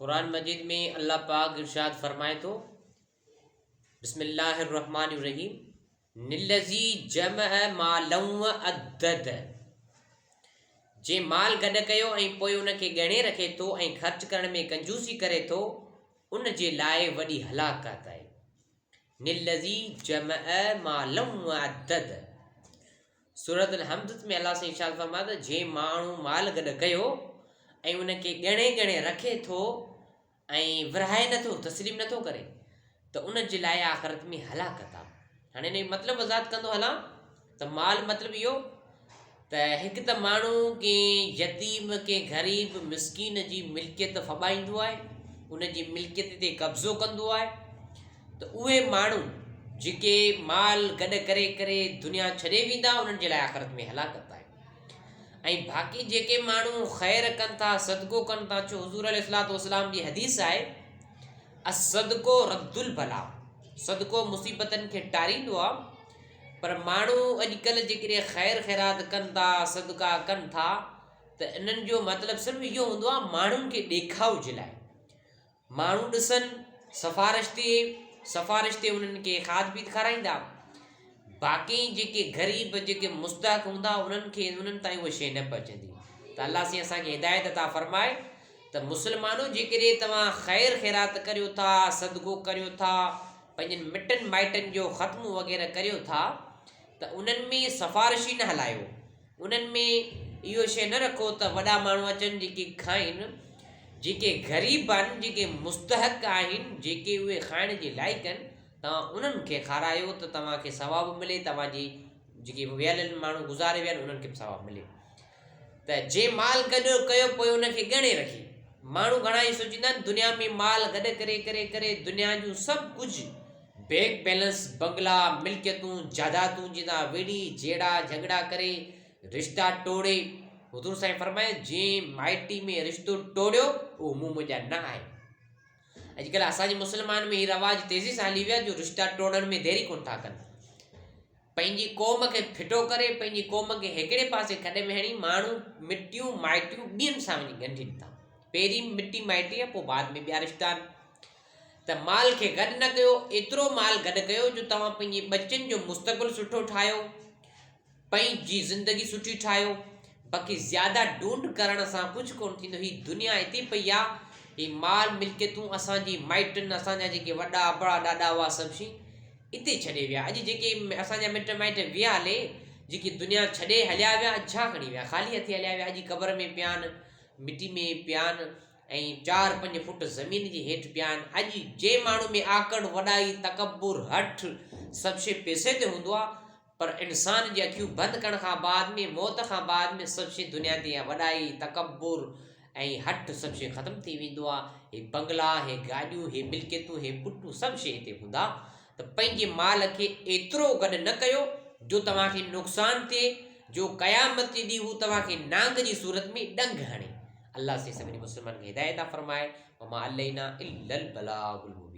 قرآن مجيد ۾ الله پاڪ ارشاد فرمائي ٿو بسم الله الرحمن الرحيم نلذي جمع مالا وعدد جنهن مال گڏ ڪيو ۽ پوء ان کي ڳڻي رکي ٿو ۽ خرچ ڪرڻ ۾ ڪنجوسي ڪري ٿو ان جي لاء وڏي هلاڪت آهي نلذي جمع مالا وعدد سورة الحمد ۾ الله سائين ارشاد فرمايو ته جنهن ماڻهو مال گڏ ڪيو ۽ ان کي ڳڻي ڳڻي رکي ٿو ۽ ورهائي نٿو تسليم نٿو ڪري ته ان جي لاء آخرت ۾ هلاڪت آهي. هاڻي ان جو مطلب وضاحت ڪندو هلان ته مال مطلب اهو ته هڪ ته ماڻهو ڪنهن يتيم ڪنهن غريب مسڪين جي ملڪيت ڦٻائيندو آهي ان جي ملڪيت تي قبضو ڪندو آهي ته اهي ماڻهو جيڪي مال گڏ ڪري ڪري دنيا ڇڏي ويندا انهن جي لاء آخرت ۾ هلاڪت آهي ۽ باقي جيڪي ماڻهو خير ڪن ٿا صدقو ڪن ٿا ڇو حضور عليه الصلوة والسلام جي حديث آهي الصدقو رد البلا صدقو مصيبتن کي ٽاريندو آهي پر ماڻهو اڄڪلهه جيڪڏهن خير خيرات ڪن ٿا صدقا ڪن ٿا ته انهن جو مطلب صرف اهو هوندو آهي ماڻهن کي ڏيکاء جي لاء ماڻهو ڏسن، سفارش ٿئي، سفارش تي انهن کي کاڌ پيت کارائيندا. باقي جيڪي غريب جيڪي مستحق هوندا انهن کي انهن تائين اها شيء نه پهچندي ته الله سائين اسان کي هدايت عطا فرمائي ته مسلمانو جيڪڏهن توهان خير خيرات ڪريو ٿا صدقو ڪريو ٿا پنهنجن مٽن مائٽن جو ختمو وغيره ڪريو ٿا ته انهن ۾ سفارشي نه هلايو انهن ۾ اهو شيء نه رکو ته وڏا ماڻهو اچن جيڪي کائن، جيڪي غريب آهن، جيڪي مستحق آهن، جيڪي اهي کائڻ جي لائق آهن، توهان انهن کي کارايو ته توهان کي ثواب ملي، توهان جي جيڪي ويل آهن ماڻهو گذاري ويا آهن انهن کي به ثواب ملي. ته جنهن مال گڏ ڪيو پوء ان کي ڳڻي رکي. ماڻهو گهڻا ئي سوچيندا آهن دنيا ۾ مال گڏ ڪري ڪري ڪري دنيا جون سڀ ڪجهه بينڪ بيلنس، بنگلا، ملڪيتون، جائدادون جي تان وڙهي، جهيڙا جهڳڙا ڪري، رشتا ٽوڙي، حضور سائين فرمايو، جنهن مائٽي ۾ رشتو ٽوڙيو، اهو مون منهنجا نه آهي. اڄڪلهه اسان جي مسلمان ۾ هي رواج تيزي سان هلي ويو آهي جو رشتا ٽوڙڻ ۾ دير ئي ڪونه ٿا ڪن. پنهنجي قوم کي ڦٽو ڪري، پنهنجي قوم کي هڪڙي پاسي کڏ ۾ هڻي ماڻهو مٽيون مائٽيون ٻين سان وڃي ڳنڍين ٿا. پهرين مٽي مائٽي آهي پوء بعد ۾ ٻيا رشتا آهن. ته مال کي گڏ نه ڪيو، ايترو مال گڏ ڪيو جو توهان پنهنجي ٻچن جو مستقبل سٺو ٺاهيو، پنهنجي زندگي سٺي ٺاهيو، باقي زياده ڊونڊ ڪرڻ سان ڪجهه ڪونه ٿيندو، هي دنيا اتي پئي آ، هي مال ملڪيتون اسان جي مائٽن اسان جا جيڪي وڏا ابڙا ڏاڏا هئا سڀ شي اتي ڇڏي ويا، اڄ جيڪي اسان جا مٽ مائٽ ويا هلي، جيڪي دنيا ڇڏي هليا ويا اڄ ڇا کڻي ويا، خالي هٿي هليا ويا، اڄ قبر ۾ پيا آهن، مٽي ۾ پيا آهن. ۽ چار پنج فوٽ زمين جي هيٺ پيا آهن. اڄ جنهن ماڻهو ۾ آڪڙ، وڏائي، تڪبر، هٺ سڀ شيء پئسي تي هوندو آهي پر انسان جي اکيون بند ڪرڻ کان بعد ۾ موت کان بعد ۾ سڀ شيء دنيا تي اها وڏائي، تڪبر ۽ هٺ سڀ شيء ختم ٿي ويندو آهي. هي بنگلا، هي گاڏيون، هي ملڪيتون، هي پٽون سڀ شيء هتي هوندا ته پنهنجي مال کي ايترو گڏ نه ڪيو جو توهان کي نقصان ٿئي جو قيامت جي ڏينهن هو توهان کي نانگ جي صورت ۾ ڏنگ هڻي. الله سائين سڀني مسلمانن کي هدايت عطا فرمائي وما علينا الا البلاغ المبين.